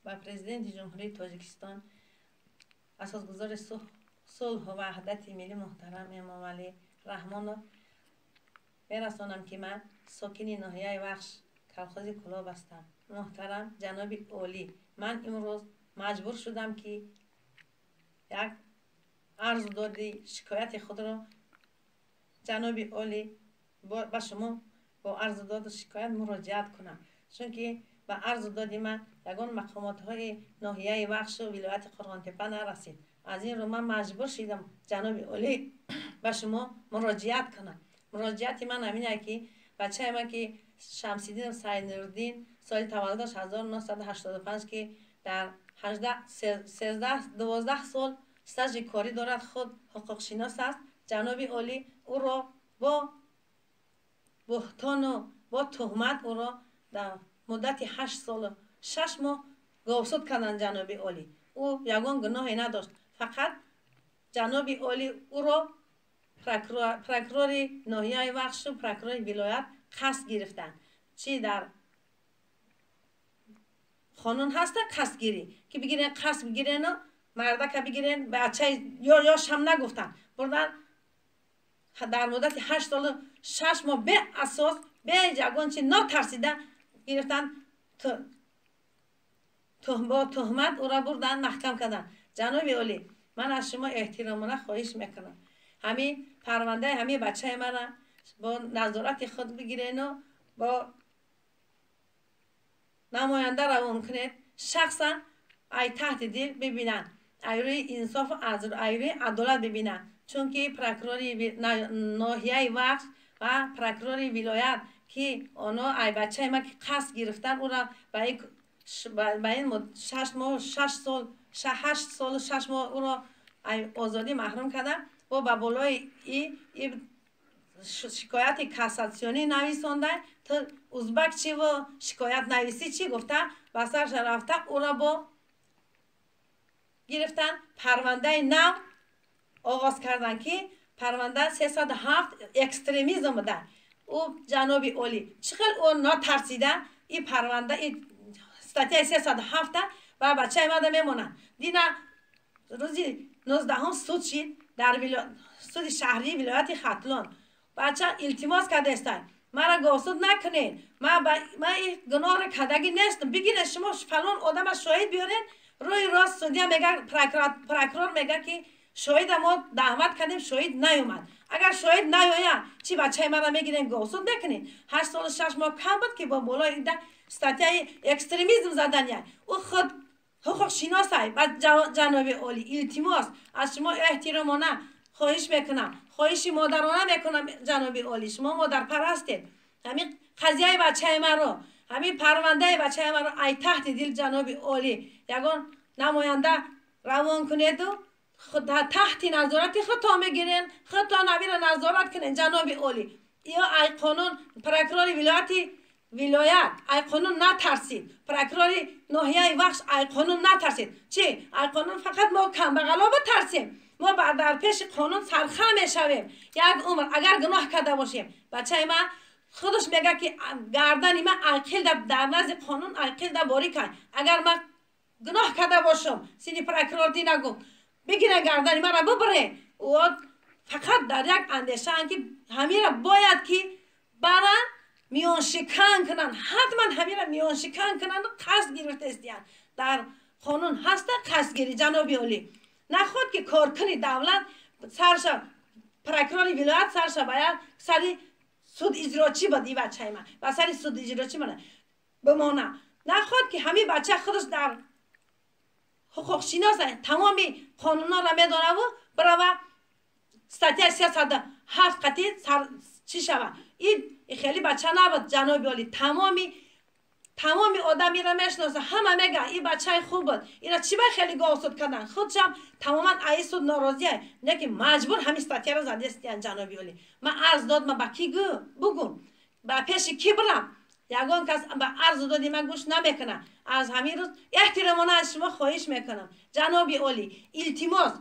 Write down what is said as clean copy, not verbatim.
Ба Президенти Ҷумҳурии Тоҷикистон, асосгузори сулҳу ваҳдати миллӣ муҳтарам Эмомалӣ Раҳмонов мерасонам, ки ман сокини ноҳияи Вахш, колхози Кӯлоб ҳастам. Муҳтарам ҷаноби олӣ, ман имрӯз маҷбур шудам, ки як арзу доди шикояти худро, ҷаноби олӣ, ба шумо бо арзу доду шикоят муроҷиат кунам, чунки ба арзу доди ман ягон мақомотҳои ноҳияи Вахшу вилояти Қурғонтеппа нарасид. Аз ин рӯ ман маҷбур шидам, ҷаноби олӣ, ба шумо муроҷиат кунам. Муроҷиати ман ҳамин, ки бачаи ман, ки Шамсиддин Сайнурддин, соли таваллудаш 1985, ки дар 18, 13, 12 сол стажи корӣ дорад, худ ҳуқуқшинос аст, ҷаноби олӣ, ӯро бо буҳтону бо туҳмат ӯро дар муддати 8 солу 6 моҳ говсуд карданд. Ҷаноби олӣ, ӯ ягон гуноҳе надошт, фақат, ҷаноби олӣ, ӯро прокурори ноҳияи Вахшу прокурори вилоят қасд гирифтанд. Чӣ дар қонун ҳаста қасдгирӣ, ки бигирен, қасд бигирену мардака бигирен? Бачаи ёшам нагуфтанд, бурдан дар муддати 8 солу 6 моҳ беасос, бе ягон чи нотарсида гирифтан, бо туҳмат ӯро бурдан, маҳкам карданд. Ҷаноби олӣ, ман аз шумо эҳтиромона хоҳиш мекунам, ҳамин парвандаи ҳамин бачаи мана бо назорати худ бигирену бо намоянда равон кунед, шахсан ай таҳти дил бибинанд, ай рӯи инсофу ай рӯи адолат бибинанд, чунки прокурори ноҳияи Вахш ва прокурори вилоят, ки оно ай бачаи ман ки қасд гирифтан, ӯро ба ин 6 моҳ, 6 сол, 8 солу 6 моҳ ӯро озодӣ маҳрум карданд, бо ба болои и шикояти кассатсионӣ нависонда, ту узбак чиву шикоятнависӣ чӣ гуфта, ба сарша рафта, ӯро бо гирифтан, парвандаи нав оғоз карданд, ки парванда 307 экстремизм буда. Ӯ, ҷаноби олӣ, чӣ хел ӯ нотарсида и парванда, и статьяи 307-та ва бачаи мада мемонад? Дина рӯзи 19-ум суд шид дар суди шаҳрии вилояти Хатлон. Бача илтимос кардаестай: «Мара говсуд накунед, ман и гуноҳро кардагӣ нестам, бигиред шумо фалон одама шоҳид биёред». Рӯи рост судья мега, прокурор мега, ки шоҳида мо даъват кардем, шоҳид наёмад. Агар шоҳид наёяд чӣ, бачаи мара мегирем, говсуд мекунед? 8 солу 6 моҳ кам буд, ки бо болои статьяи экстремизм задания? Ӯ худ ҳуқуқшиносай. Ҷаноби олӣ, илтимос, аз шумо эҳтиромона хоҳиш мекунам, хоҳиши модарона мекунам. Ҷаноби олӣ, шумо модарпарастед, ҳамин қазияи бачаи маро, ҳамин парвандаи бачаи маро ай таҳти дил, ҷаноби олӣ, ягон намоянда равон кунеду таҳти назорати худтон мегирен, худтон ҳамира назорат кунед. Ҷаноби олӣ, ё ай қонун прокурори вилоят ай қонун натарсид, прокурори ноҳияи Вахш ай қонун натарсид. Чӣ, ай қонун фақат мо камбағало битарсем? Мо дар пеши қонун сархам мешавем як умр, агар гуноҳ карда бошем. Бачаи ман худаш мега, ки гардани ман айқилда дар назди қонун айқилда борӣ кард. Агар ман гуноҳ карда бошам, сини прокурор дина гуфт, бигирен, гардани маро бибире. Фақат дар як андешаанд, ки ҳамира бояд ки баранд, миёншикан кунанд, ҳатман ҳамира миёншикан кунанд. Қасд гирифтаистиянд. Дар қонун ҳаста қасдгирӣ, ҷаноби олӣ? Наход ки коркуни давлат сарша прокурори вилоят сарша бояд сари суд иҷрочӣ буд, и бачаи ман ба сари суд иҷрочӣ мана бимона. Наход ки ҳамин бача худаш дар ҳуқуқшинос, тамоми қонунҳоро медонаву бирава статьяи 307 қатӣ чӣ шава? И хеле бача набуд, ҷаноби олӣ. Тамоми одам ира мешиноса, ҳама мега, и бачаи хуб буд. Ира чӣ ба хеле говсуд кардан? Худшам тамоман аи суд норозия, лекин маҷбур ҳамин статьяро задестиян. Ҷаноби олӣ, ман арз дод, ма ба кӣ бугум, ба пеши кӣ бирам? Ягон кас ба арзу доди ман гӯш намекунад. Аз ҳамин рӯз эҳтиромона аз шумо хоҳиш мекунам, ҷаноби олӣ, илтимос.